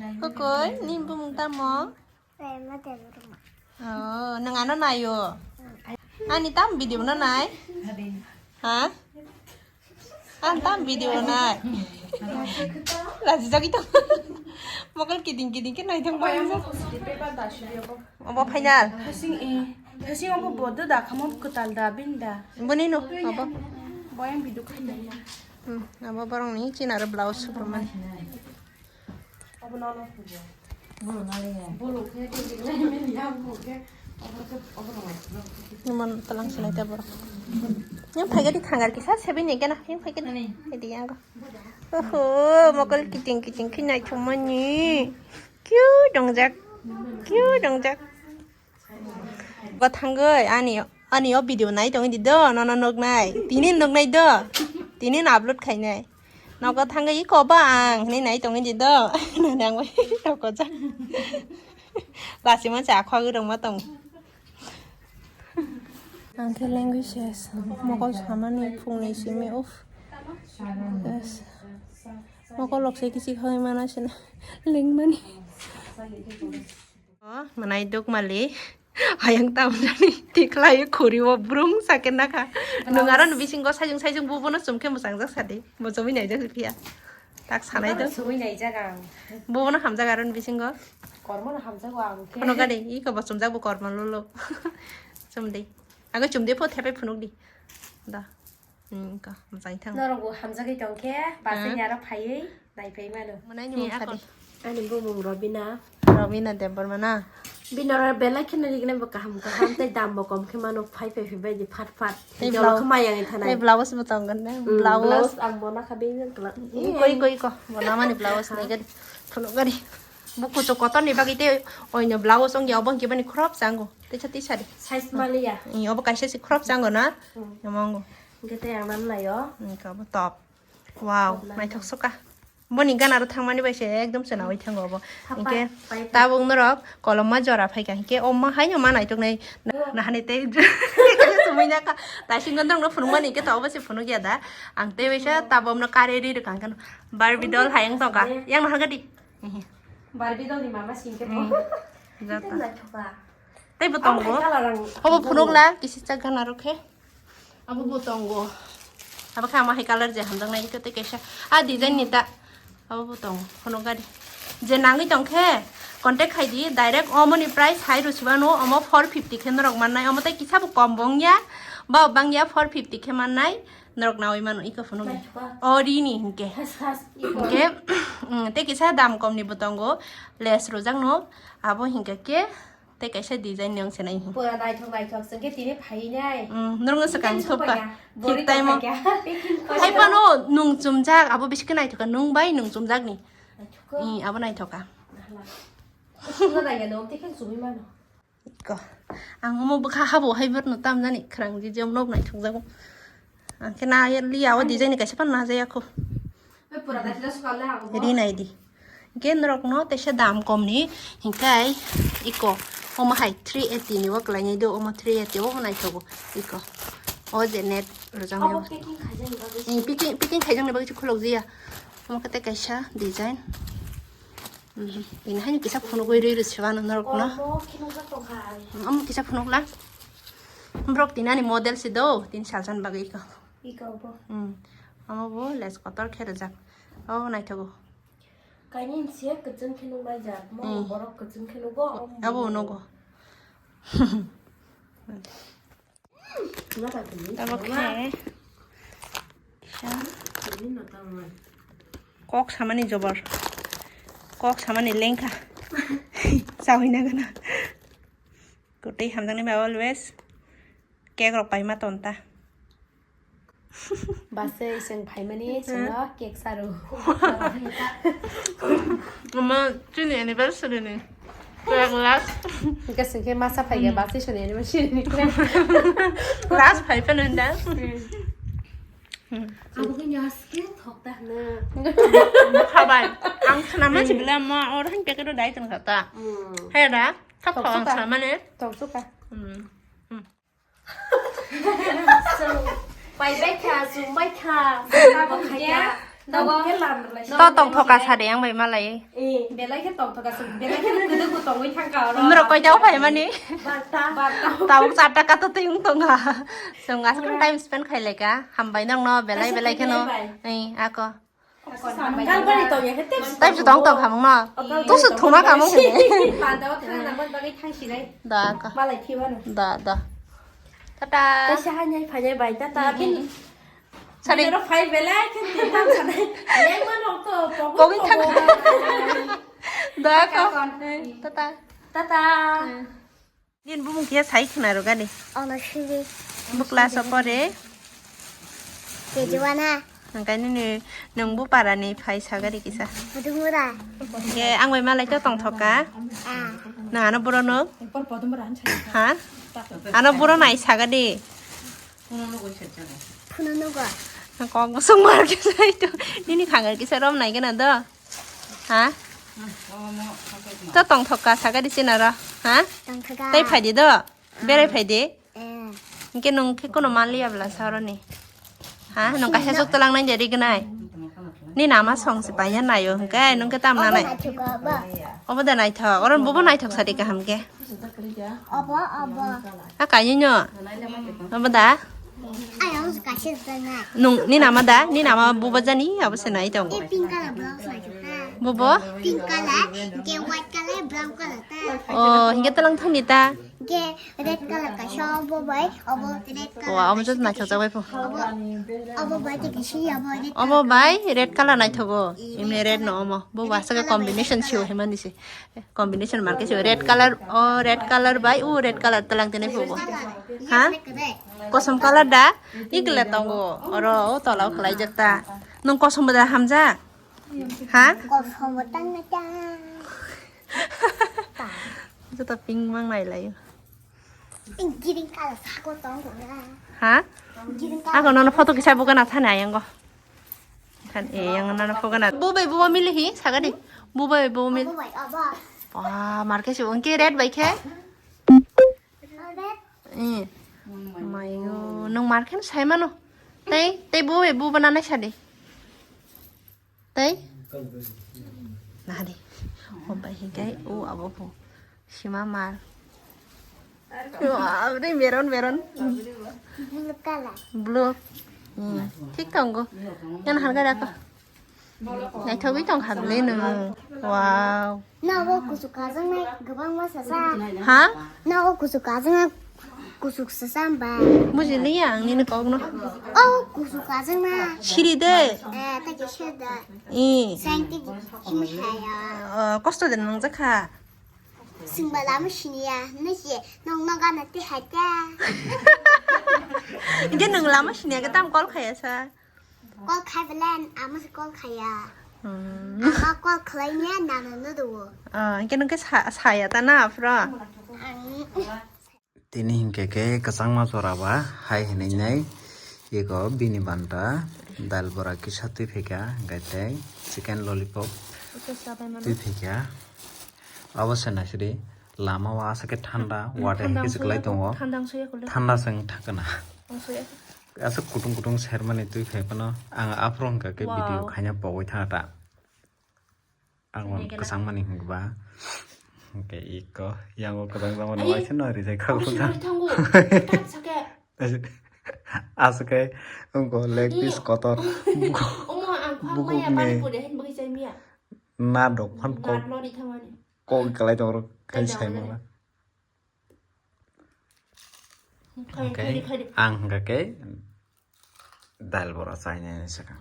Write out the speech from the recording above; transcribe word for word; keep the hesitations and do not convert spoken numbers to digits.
Kukui, nini bumung tamo? Rema Debbarma. Oh, nwng ano naio? Ani tam video no nai? Ha? Ang tam video nai. Laji jagi tam. Mokol kiting kiting ke nai tam. Obo final. Thasing e, thasing obo bodo da, khamo kwtal da, bin da. Boni no, obo. Boyang video khaida. Hmm, obo borong ni chin aro blouse subrumani. Obo nono pujo. Bolo nale ya. Bolo khe, bolo khe, bolo khe. Obo khe, obo nongo. Numan talang sinai ta borok. Yang phai gadi khangar kisa sebi ni kena, yang phai gadi. Ini. Ini yang ko. Oho, mokol kiting kiting khinai thumani. Cute dongjak. Cute dongjak. Bo thangwi ani, ani o video nai tongwi di do, nono nuknai. Tini nuknai do. Tini no upload khainai. Nogo thangwi iko ba ang hinwi nai tongwi di do. Nang bai toko ja. Lasi ma cha khwa gwi rong ma tong. Ang khe language ses. Mokol samani phungni simi uff. Yes. Mokol lok se kisi khawai mana sina. Lengmani. Oh, manai duk mali. Ayang tam jani tiklai khuri o brung sake nakha. Nung aro ni bisingo sajung sajung bubono chumkhe mwchang jak sadi. Mochomwi naijak phiya. Tak sanai do. Sumui naijak ang. Bubono hamjak aro ni bisingo. Kormo no hamjago ang khe. Kono gari iko bo chumjak bo kormo lolo. Chumdi. Ago chumdi pho thepai phunuk di. Da. Hmm, ka, mwchang thang. Norok bo hamjagwi tong khe, basai ni aro phaiwi naiphai mano. Mwnai ni mung sadi. Ani bumung Robina. Robina Debbarma na? Bini oro belai kheno rigna bo kaham kaham, tei dam bo kom khe mano, phai phai phai bai di phat phat. Tei jolo blouse, khama yang thanai. Tei blouse bo tong ganda. Hmm, blouse. Blouse ang bona kha bini kla. Koi, koi ko. Bona mani blouse nai gadi. Phunuk gadi. Bo kuchuk kotor ni bagwi tei oino blouse ong ya, obo hwnkhe bani khorok chango. Teisa teisa de. Size maliya. Ni obo kaisa si khorok chango na? Hmm. Yamango. Hwnkhe tei ang nang naio. Hwnkhe obo top. Wow, top naithok soka. Boni gana ro thangmani bai se ekdom se nawi thango obo. Hapa, hwnkhe pai, pai. Tabuk norok kolomma jora phaikha. Hwnkhe o ma haino ma naithok nai. Oh. Nahani tei sumui naka. Taising gondrong no phunukmani hwnkhe to obo se phunuk ya da. Ang tei waisa tabuk no kare ri rwkha hwnkhe Barbie doll hai wng tongkha. Yang no hwnkhe di. Barbie doll ni mama singkhe. Hmm. Jata. Naithoka. Tei bo tongo. Obo hai colour ang. Obo phunuk la, kisi chak gana rok khe. Abo bo tongo. Abo khe ama hai colour je hamjaknai, ito tei kaisa. A design ni ta. Abo bo tongo. Phunuk gari. Je nangwi tong khe, contact khai di. Direct omo ni price hai rw sibano, omo four fifty khe norok mannai. Omo tei kisa bo kom bo wngya. Ba bangya four fifty khe mannai. Norok nawi mano iko phunuk. Naithoka. O rini hwnkhe. Has, has, iko. Hwnkhe, mm, tei kisa dam kom ni bo tongo. Less rwjak no. Abo hwnkhe khe. Tei kaisa design ni wngse nai. Pura naithok naithok se khe tini phai nai. Mm, norok no swkang thupkha. Thik time o. Hai phano nung chumjak, abo bisi khe naithok kha, nung bai nung chumjak ni. Naithok kha. Mm, abo naithok kha. Suna dai ga no, tei khe chumui mano. Ko. Ang omo bwkha habo hai borno tam jani khwrang ji jom nok naithok jago. Ang khe na liya o design ni kaisa phano na jaya kho. Ri nai di. Hwnkhe norokno teisa dam komni hwnkhe iko omo hai three eighty ni o kwlainai do, omo three eighty o naithogo iko. O je net rwjaknai o. Abo packing khaijakni bagwi. Hmm, packing, packing khaijakni bagwi se khulokjaya. Omo khe tei kaisa design. Mhm. Ini haino kisa phunugwi rwi rw sibano norokno. Omo khe nukjak tongkha ai. Omo kisa phunukla. Borok tini ani model se do, tini salsa ni bagwi iko. Iko bo. Hmm. Omo bo less kotor khe rwjak. O naithogo. Kaini se kwchwng khe nuknai jak. Mo hmm. Borok kwchwng khe nugo. Abo nugo. Tabuk khe kisa kok samani jobor, kok samani lengkha. Chawi na gana. Kwtwi hamjaknai bai always cake rok paima tonta. Basai chwng phaimani chwngno cake saru. Mama chini anniversary ni. Kaya glass. Hingke singke masa phai ya, hmm. Basi suni anniversary ni. Glass phai phano hinda. Hmm. Abo khe nya skin thok ta hna. Khabai. Ang khna ma sibila ma or hingke kero dai tong ta. Hmm. Hai da. Thok thok ang khna mane. Thok suka. Hmm. Pai bai kha, sum bai kha. Abo khai kha. To tongthoka sari ang bai malai. Belai khe tongthoka se, belai khe kwdwkbo tongwi thangkha oro. Umrok koita o phaimani? Barta. Barta. Tabuk char taka to tiyung tongha. Chwng aswk time spend khailai ka. Hambai nokno belai belai kheno. Ei, ako. Kalbari tongya khe tei. Time se tong tong khamung no. Tei se thuma khamung khe. Panda o thang nangmani bagwi thangsinai. Da, ako. Malai thibano. Da, da. Tata. Tei se hanyai phainai bai tata. Sari. Oro phai belai khe titham sanai. Lengma rok to pogwi pogwi thang. Thang. Da ko. Tata. Tata. Nini bumung khe sai khna rw gani. Ono siri. Bo class o pore. K G one ha. Hwnkhe nini nwng bo para ni phai sagari kisa. Budumura. Hwnkhe ang bai malai to tongthoka. Ah. Nang ano buro no. Ha? Ano buro nai sagadi. Phunu nugo. Kok bosong mar khe sai to. Nini khangar kisa rom nai gana do. Ha? To tongthoka sagadi sinaro. Ha? Tongthoka. Tai phaidi do. Berai phaidi. Eh. Hwnkhe nwng khe kono manliya bwla sa oroni. Ha? Nwng kaisa jok tolang nai de rignai. Ni nama song se paiya naio hwnkhe nwng khe tam nanai. Obo naithogo, obo. Obo da naithok. Oron bobo naithok sadi kaham khe. Obo, obo. A kainwi no? Obo da? Ayang kaisa jana. Nung, ni nama da? Ni nama buba jani? Abo se nai tong. E pink color blouse lagi ta. Bubo? Pink color, ke white color, brown color ta. Oh, hingke talang thangni ta? Ke red color kaisa obo bai, obo red color. Wa, omo jot naithok jak bai pho. Obo, obo bai te kisi, obo red. Omo bai red color naithogo. Ime red no omo. Bo wasa ke combination siu hemani se. Combination marke se red color, o red color bai, o red color talang tene phugo. Ha? Kosom color da? Ikle tongo. Oro o tola o khlai jak ta. Nung kosom da hamja? Ha? Kosom tang na ta. Joto pink mang nai lai. Green color sako tongo na. Ha? Green color. Ako nono photo kisa buka na thani ayango. Kan e yang nana pogana. Bu bai bu mili hi sagadi. Bu bai bu mil. Obo bai, obo. Wah, marke si ungke red bai khe. Red. Eh. Mayo, nung marke sai mano. Tei, tei bu bai bu bana nai sadi. Tei. Nadi. Hom bai hi kai u abo bu. Sima mar. Wah, ini meron, meron. Blue color. Blue. Hmm. Thik tongo. Yan harga dako. Naithogwi tong habli nung. Wow. Nogo kusuk kajang nai gabang ma sasa. Ha? Nogo kusuk kajang nai kusuk sasa ba. Bujiliya ang nini kokno. Oh, kusuk kajang na. Siri de. Eh, ta ke sir da. I. Scientist him haya. Oh, kosto de nang jakha. Singba lama siniya, nasi nong noga na ti hata. Hingke nung lama siniya ke tam call khaya sa? Call khai belen, ama si call khaya. Hmm. Ama call khlai niya, nana no do. Ah, hingke nung ke sa, saya ta na, afro? Ang. Tini hingke ke kwchangma jora ba hai hinui nai ego bini banta dal bora kisa twi phaikha hingke tei chicken lollipop twi phaikha. Abo se naisidi lama o aswk khe thanda water hingke kwlai tongo. Thanda seng thangkana aswk kutung kutung sermani twi phai phano ang aphuru hingka khe video khaina pogwi thangta. Ang wan kwchangmani hwnba. Hwnkhe iko yango kwchang jama no waisa no rijai kha. Aswk khe wngkho leg piece kotor. Omo ang khwak maya pani puri hain bagwi chai miya. Na dok phan kok. Kok kalai tong rok khai sai mala. Hwnkhe ang hwnkha khe dal bora chainani swkang.